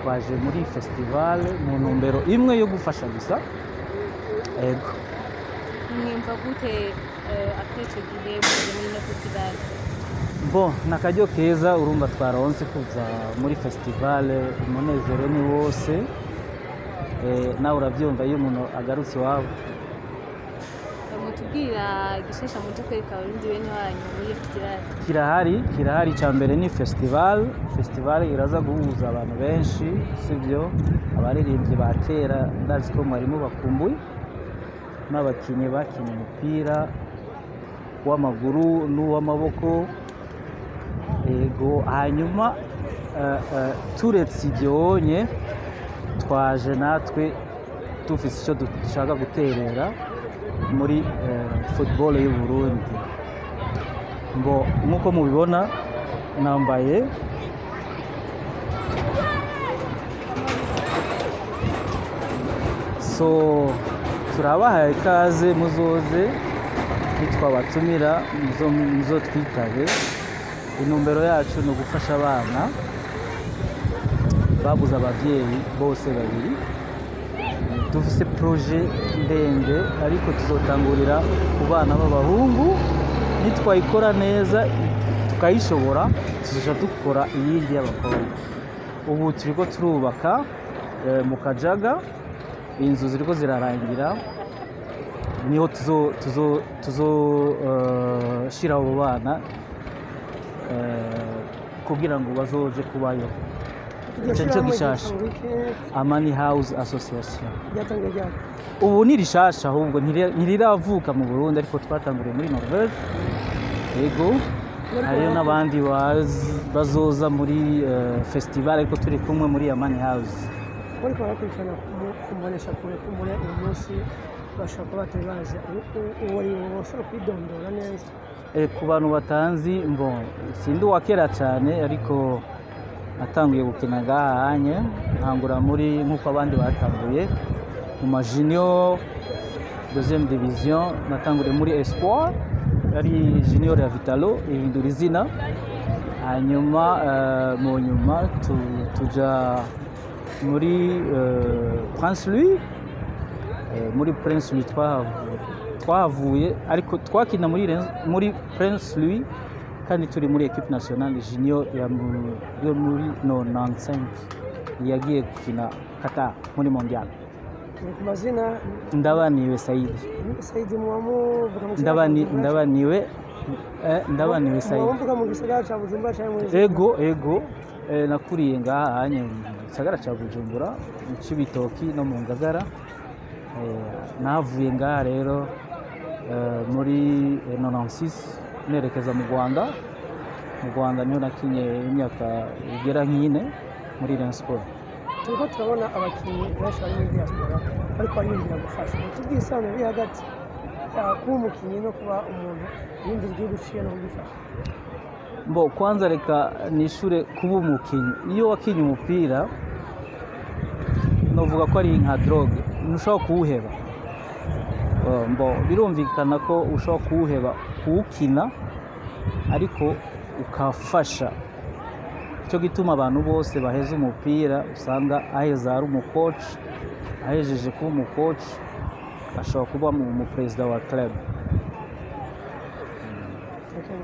Twaje muri festival mu ntumbero imwe yo gufasha gusa, ego. Mwiyumva gute après ico gihe muje muri ino festival? Bon, ni akaryo keza, urumva twaronse kuza muri festival, umunezero ni wose. Nawe urabyumva iyo umuntu agarutse iwabo. Mutubwira igishasha muje kwereka Abarundi bene wanyu muri iyo festival? Kirahari, kirahari. Icya mbere ni festival. Festival iraza guhuza abantu benshi, sibyo? Abaririmbyi ba kera ndazi ko mwarimu bakumbuye, n'abakinnyi bakinnye umupira w'amaguru n'uw'amaboko, yego. Hanyuma turetse ibyo, twaje natwe dufise icyo dushaka guterera muri football y'u Burundi. Ngo nk'uko mubibona nambaye so turabahaye ikaze, muzoze nitwabatumira, muzo twitabe. Intumbero yacu ni ugufasha abana babuze ababyeyi bose babiri. Dufise projet ndende, ariko tuzotangurira ku bana b'abahungu. Nitwayikora neza tukayishobora, tuzoja dukora iyindi y'abakobwa. Ubu turiko turubaka mu Kajaga, inzu ziriko zirarangira, niho tuzo shira abo bana kugira ngo bazoje kubayo. Iryo Ico nico shyirahamwe gishasha. ryitwa ngo iki? Amani House Association. Ryatangiye ryari? Ubu ni rishasha, ahubwo ntiriravuka mu Burundi, ariko twatanguriye muri Norvège, yego. Hariyo n'abandi bazoza muri festival, ariko turi kumwe muri Amani House. Bariko barakurikirana kumbonesha kure kumbure uyu munsi bashobora kuba batari bazi uwo ari we, bashobora kwidondora neza? Ku bantu batanzi, mbon sindi uwa kera cyane, ariko natanguye gukina ngaha hanye, ntangura muri nk'uko abandi batanguye mu ma junior deuxième division. Natanguriye muri Espoir, yari junior ya Vitalo, ihindura izina. Hanyuma mu nyuma tuja muri Prince Louis. Muri Prince Louis twahavuye, ariko twakina muri Prince Louis kandi turi muri équipe nationale junior yo muri 95 yagiye gukina Qatar muri mondial. Ni ku mazina? Ndabaniwe Saidi. Saidi, muba muvuga mu gisagara ca Bujumbura? Ndabaniwe Muba Saidi. muvuga mu gisagara ca Bujumbura canke muri Ego, nakuriye ngaha hanye mu gisagara ca Bujumbura, mu Cibitoki no mu Ngagara. Navuye ngaha rero muri 96 nerekeza mu Rwanda. Mu Rwanda niho nakinye imyaka igera nk'ine muri Rayon Sport. Turiko turabona abakinnyi benshi bari muri diaspora bariko bariyumvira gufasha. Tubwiye isano iri hagati ya kuba umukinnyi no kuba umuntu yiyumvira igihugu ciwe no kugifasha. Mbo kwanza reka nishure kuba umukinyi. Iyo wakinye umupira, novuga ko ari nka drogue, ntushobora kuwuheba. Mbo birumvikana ko ushobora kuwuheba kuwukina, ariko ukafasha. Cyo gituma abantu bose baheza umupira usanga aheza ari umukoci, ahejeje kuba umukoci ashobora kuba umuperezida wa club. Okay.